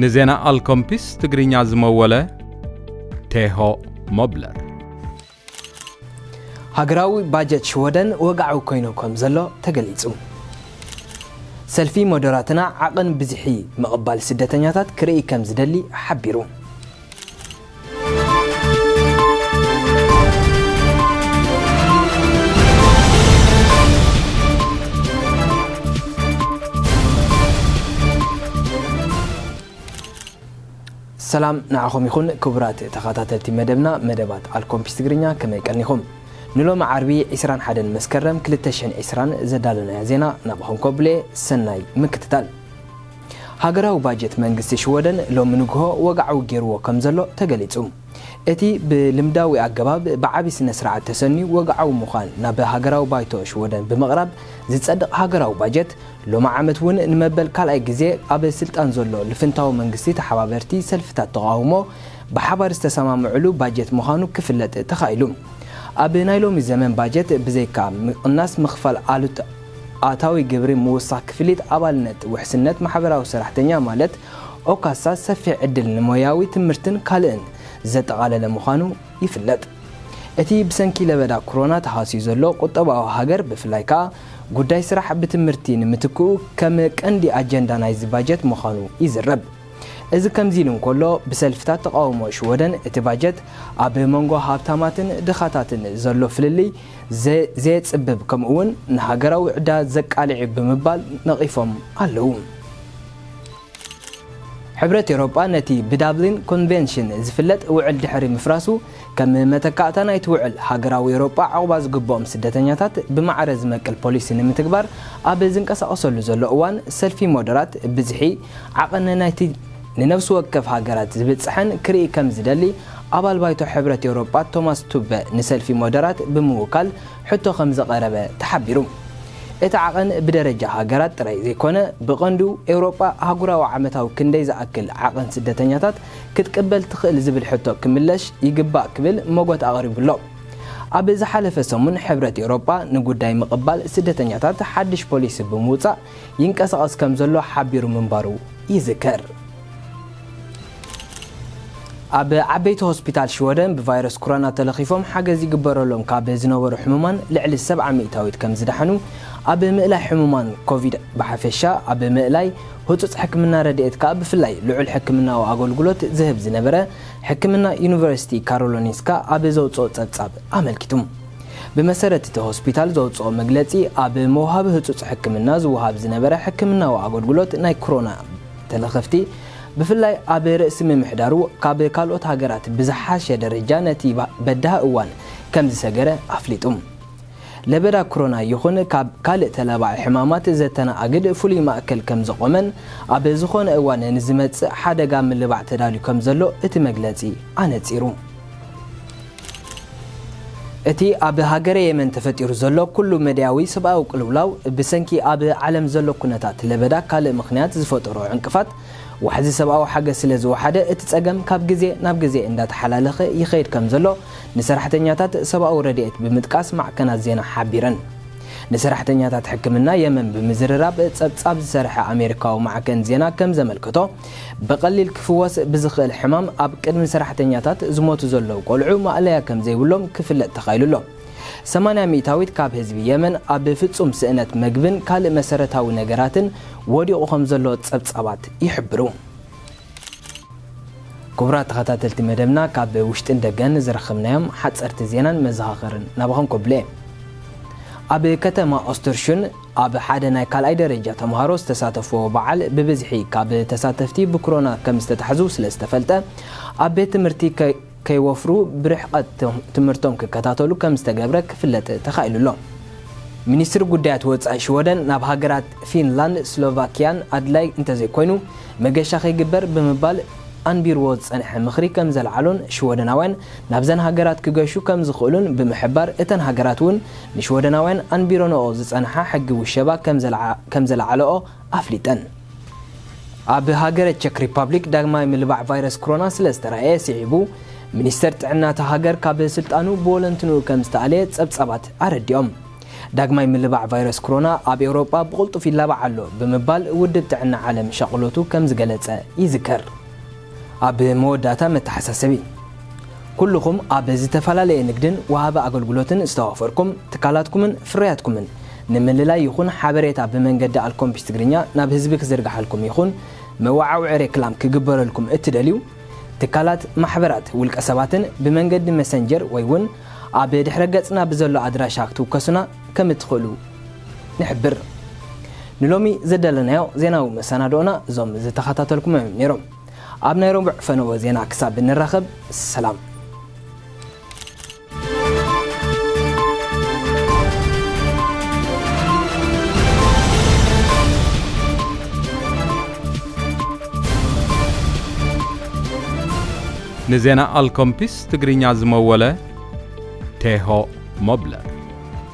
ንዜና ኣልኮምፒስ ትግርኛ ዝመወለ ቴሆ ሞብለር። ሃገራዊ ባጀት ሽወደን ወግዓዊ ኮይኑ ከም ዘሎ ተገሊጹ። ሰልፊ ሞደራትና ዓቐን ብዝሒ ምቕባል ስደተኛታት ክርኢ ከም ዝደሊ ሓቢሩ። ሰላም ንዓኹም ይኹን ክቡራት ተኸታተልቲ መደብና፣ መደባት ኣልኮምፒስ ትግርኛ፣ ከመይ ቀኒኹም? ንሎሚ ዓርቢ ዕስራን ሓደን መስከረም ክልተ ሽሕን ዕስራን ዘዳለናዮ ዜና ናባኹም ከብሎ እየ። ሰናይ ምክትታል። ሃገራዊ ባጀት መንግስቲ ሽወደን ሎሚ ንግሆ ወግዓዊ ገይርዎ ከም ዘሎ ተገሊጹ። እቲ ብልምዳዊ ኣገባብ ብዓቢ ስነ ስርዓት ተሰንዩ ወግዓዊ ምዃን ናብ ሃገራዊ ባይቶ ሽወደን ብምቕራብ ዝጸድቕ ሃገራዊ ባጀት፣ ሎሚ ዓመት እውን ንመበል ካልኣይ ግዜ ኣብ ስልጣን ዘሎ ልፍንታዊ መንግስቲ ተሓባበርቲ ሰልፍታት ተቓውሞ ብሓባር ዝተሰማምዕሉ ባጀት ምዃኑ ክፍለጥ ተኻኢሉ። ኣብ ናይ ሎሚ ዘመን ባጀት ብዘይካ ምቕናስ ምኽፋል ኣሉት ኣታዊ ግብሪ ምውሳኽ ክፍሊት ኣባልነት ውሕስነት ማሕበራዊ ሰራሕተኛ ማለት ኦካሳ ሰፊሕ ዕድል ንሞያዊ ትምህርትን ካልእን ዘጠቓለለ ምዃኑ ይፍለጥ። እቲ ብሰንኪ ለበዳ ኮሮና ተሃስዩ ዘሎ ቁጠባዊ ሃገር ብፍላይ ከኣ ጉዳይ ስራሕ ብትምህርቲ ንምትክኡ ከም ቀንዲ ኣጀንዳ ናይዚ ባጀት ምዃኑ ይዝረብ። እዚ ከምዚ ኢሉ እንከሎ፣ ብሰልፍታት ተቓውሞ ሽወደን እቲ ባጀት ኣብ መንጎ ሃብታማትን ድኻታትን ዘሎ ፍልልይ ዘ-፣ ዘየጽብብ፣ ከምኡ'ውን ንሃገራዊ ዕዳ ዘቃልዕ እዩ ብምባል ነቒፎም ኣለዉ። ሕብረት ኤውሮጳ ነቲ ብዳብሊን ኮንቬንሽን ዝፍለጥ ውዕል ድሕሪ ምፍራሱ፣ ከም መተካእታ ናይቲ ውዕል፣ ሃገራዊ ኤውሮጳ ዕቑባ ዝግብኦም ስደተኛታት ብማዕረ ዝመቅል ፖሊሲ ንምትግባር ኣብ ዝንቀሳቐሰሉ ዘሎ እዋን፣ ሰልፊ ሞደራት ብዝሒ ዓቐን ናይቲ ንነፍሲ ወከፍ ሃገራት ዝብጽሐን ክርኢ ከም ዝደሊ፣ ኣባል ባይቶ ሕብረት ኤውሮጳ ቶማስ ቱበ ንሰልፊ ሞደራት ብምውካል ሕቶ ከም ዘቐረበ ተሓቢሩ። እቲ ዓቐን ብደረጃ ሃገራት ጥራይ ዘይኮነ፣ ብቐንዱ ኤውሮጳ ኣህጉራዊ ዓመታዊ ክንደይ ዝኣክል ዓቐን ስደተኛታት ክትቅበል ትኽእል ዝብል ሕቶ ክምለሽ ይግባእ ክብል መጎት ኣቕሪቡ ኣሎ። ኣብ ዝሓለፈ ሰሙን ሕብረት ኤውሮጳ ንጉዳይ ምቕባል ስደተኛታት ሓድሽ ፖሊሲ ብምውጻእ ይንቀሳቐስ ከም ዘሎ ሓቢሩ ምንባሩ ይዝከር። ኣብ ዓበይቲ ሆስፒታል ሽወደን ብቫይረስ ኮሮና ተለኺፎም ሓገዝ ይግበረሎም ካብ ዝነበሩ ሕሙማን ልዕሊ ሰብዓ ሚእታዊት ከም ዝደሓኑ፣ ኣብ ምእላይ ሕሙማን ኮቪድ ብሓፈሻ፣ ኣብ ምእላይ ህጹጽ ሕክምና ረድኤት ከኣ ብፍላይ ልዑል ሕክምናዊ ኣገልግሎት ዝህብ ዝነበረ ሕክምና ዩኒቨርሲቲ ካሮሊንስካ ኣብ ዘውጽኦ ጸብጻብ ኣመልኪቱ። ብመሰረት እቲ ሆስፒታል ዘውጽኦ መግለጺ፣ ኣብ መውሃቢ ህጹጽ ሕክምና ዝወሃብ ዝነበረ ሕክምናዊ ኣገልግሎት ናይ ኮሮና ተለኸፍቲ፣ ብፍላይ ኣብ ርእሲ ምምሕዳሩ፣ ካብ ካልኦት ሃገራት ብዝሓሸ ደረጃ ነቲ ባ-፣ በዳሂ እዋን ከም ዝሰገረ ኣፍሊጡ። ለበዳ ኮሮና ይኹን ካብ ካልእ ተላባዒ ሕማማት ዘተናኣግድ ፍሉይ ማእከል ከም ዘቖመን፣ ኣብ ዝኾነ እዋን ንዝመጽእ ሓደጋ ምልባዕ ተዳልዩ ከም ዘሎ እቲ መግለጺ ኣነጺሩ። እቲ ኣብ ሃገረ የመን ተፈጢሩ ዘሎ ኩሉ መዳያዊ ሰብኣዊ ቅልውላው፣ ብሰንኪ ኣብ ዓለም ዘሎ ኩነታት ለበዳ ካልእ ምኽንያት ዝፈጠሮ ዕንቅፋት፣ ዋሕዚ ሰብኣዊ ሓገዝ ስለ ዝወሓደ፣ እቲ ጸገም ካብ ግዜ ናብ ግዜ እንዳተሓላለኸ ይኸይድ ከም ዘሎ ንሰራሕተኛታት ሰብኣዊ ረድኤት ብምጥቃስ ማዕከናት ዜና ሓቢረን። ንሰራሕተኛታት ሕክምና የመን ብምዝርራብ ጸብጻብ ዝሰርሐ ኣሜሪካዊ ማዕከን ዜና ከም ዘመልከቶ፣ ብቐሊል ክፍወስ ብዝኽእል ሕማም ኣብ ቅድሚ ሰራሕተኛታት ዝሞቱ ዘለዉ ቆልዑ ማእለያ ከም ዘይብሎም ክፍለጥ ተኻኢሉ ኣሎ። ሰማንያ ሚእታዊት ካብ ህዝቢ የመን ኣብ ፍጹም ስእነት መግብን ካልእ መሰረታዊ ነገራትን ወዲቑ ከም ዘሎ ጸብጻባት ይሕብሩ። ክቡራት ተኸታተልቲ መደብና፣ ካብ ውሽጥን ደገን ዝረኸብናዮም ሓጸርቲ ዜናን መዘኻኸርን ናባኹም ከብሎ እየ። ኣብ ከተማ ኦስተርሹን ኣብ ሓደ ናይ ካልኣይ ደረጃ ተምሃሮ ዝተሳተፍዎ በዓል ብብዝሒ ካብ ተሳተፍቲ ብኮሮና ከም ዝተታሕዙ ስለ ዝተፈልጠ፣ ኣብ ቤት ትምህርቲ ከ-፣ ከይወፍሩ ብርሕቐት ትም-፣ ትምህርቶም ክከታተሉ ከም ዝተገብረ ክፍለጥ ተኻኢሉ ኣሎ። ሚኒስትሪ ጉዳያት ወጻኢ ሽወደን ናብ ሃገራት ፊንላንድ፣ ስሎቫኪያን ኣድላይ እንተዘይኮይኑ መገሻ ከይግበር ብምባል ኣንቢርዎ ዝጸንሐ ምኽሪ ከም ዘልዓሎን ሽወደናውያን ናብዘን ሃገራት ክገሹ ከም ዝኽእሉን ብምሕባር፣ እተን ሃገራት እውን ንሽወደናውያን ኣንቢረንኦ ዝጸንሓ ሕጊ ውሸባ ከም ዘልዓ-፣ ከም ዘልዓለኦ ኣፍሊጠን። ኣብ ሃገረ ቸክ ሪፓብሊክ ዳግማይ ምልባዕ ቫይረስ ኮሮና ስለ ዝተራእየ ስዒቡ፣ ሚኒስተር ጥዕና እታ ሃገር ካብ ስልጣኑ ብወለንትንኡ ከም ዝተኣለየ ጸብጻባት ኣረዲኦም። ዳግማይ ምልባዕ ቫይረስ ኮሮና ኣብ ኤውሮጳ ብቕልጡፍ ይላባዕ ኣሎ ብምባል ውድብ ጥዕና ዓለም ሻቕሎቱ ከም ዝገለጸ ይዝከር። ኣብ መወዳእታ መተሓሳሰቢ። ኩልኹም ኣብ ዝተፈላለየ ንግድን ወሃቢ ኣገልግሎትን ዝተዋፈርኩም ትካላትኩምን ፍርያትኩምን ንምልላይ ይኹን ሓበሬታ ብመንገዲ ኣልኮምፒስ ትግርኛ ናብ ህዝቢ ክዝርግሓልኩም ይኹን መወዓውዒ ሬክላም ክግበረልኩም እትደልዩ ትካላት፣ ማሕበራት፣ ውልቀ ሰባትን ብመንገዲ መሰንጀር ወይ እውን ኣብ ድሕረ ገጽና ብዘሎ ኣድራሻ ክትውከሱና ከም እትኽእሉ ንሕብር። ንሎሚ ዘዳለናዮ ዜናዊ መሰናድኦና እዞም ዝተኸታተልኩም እዮም ነይሮም። ኣብ ናይ ረቡዕ ፈነወ ዜና ክሳብ እንራኸብ ሰላም። ንዜና ኣልኮምፒስ ትግርኛ ዝመወለ ቴሆ ሞብለር።